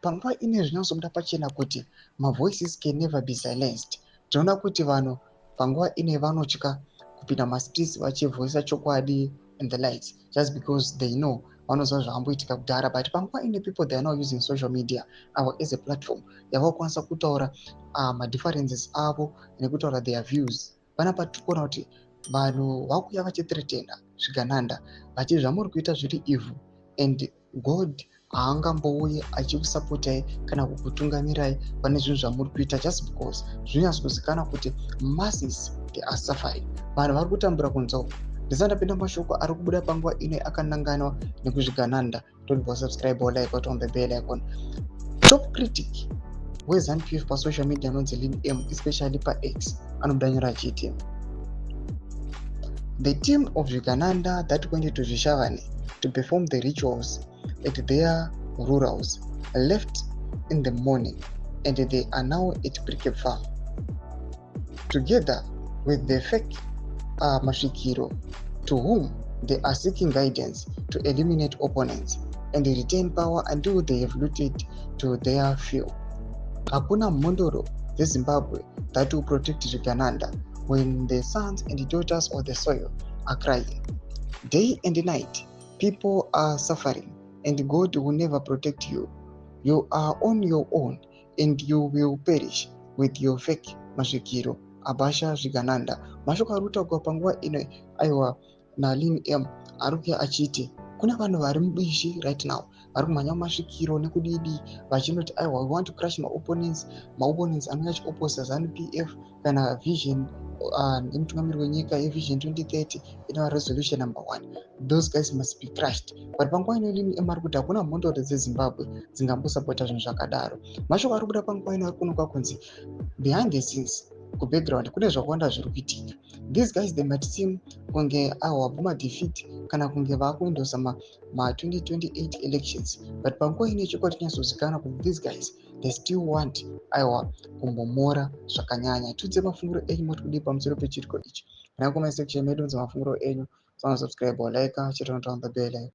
Panguva ino zvinonyatsobuda pachena kuti mavoices can never be silenced. Tinoona kuti vanhu panguva ino vanotya kupinda mumastreets vachivhoisa chokwadi and the lights, just because they know, vanoziva zvakamboitika kudhara. But panguva ino people, they are now using social media avo as a platform yavakukwanisa kutaura madifferences avo nekutaura their views. Panapa tiri kuona kuti vanhu vakuuya vachithreatena zvigananda vachi zvamuri kuita zviri evil and God haangambouye achikusapotai kana kukutungamirai pane zvinhu zvamuri kuita, just because zvinonyatsokuzikanwa kuti masses, they are suffering, vanhu vari kutambura kunze uko. Ndisati ndapinda mashoko ari kubuda panguva ino akananganwa nekuzvigananda, don't subscribe or like on the bell icon. Top critic weZANU PF pasocial media anonzi Lin M, especially paX, anobuda nyora achiti the team of Zvigananda that went to Zvishavane to perform the rituals at their rurals left in the morning and they are now at Precabe Farm together with the fake masvikiro to whom they are seeking guidance to eliminate opponents and retain power until they have looted to their fill. Hakuna mhondoro dzeZimbabwe that will protect Zvigananda when the sons and daughters of the soil are crying. Day and night, people are suffering and God will never protect you. You are on your own and you will perish with your fake masvikiro abhasha zvigananda. Mashoko ari kutaurwa panguva ino, aiwa, naLin M ari kuuya achiti kune vanhu vari mubishi right now, vari kumhanya mumasvikiro nekudidi vachinoti, aiwa, we want to crush maopponents, maopponents anenge achiopposa ZANU PF kana vision yemutungamiri wenyika yeVision 2030 inova resolution number one. Those guys must be crushed. But panguva ino Lin M ari kuti hakuna mhondoro dzeZimbabwe dzingambosapota zvinhu zvakadaro. Mashoko ari kubuda panguva ino ari kuonekwa kunzi behind the scenes, kubackground, kune zvakawanda zviri kuitika. These guys, they might seem kunge awabvuma defeat kana kunge vaakuendosa ma2028 elections, but panguva ino chokwadi chinyatsozikanwa kuti these guys, they still want, aiwa, kumbomora zvakanyanya. Tiudze mafungiro enyu, moti kudii pamusoro pechiriko ichi? Kana comment section medu, mudze mafungiro enyu. Subscribe or like, chete on the bell.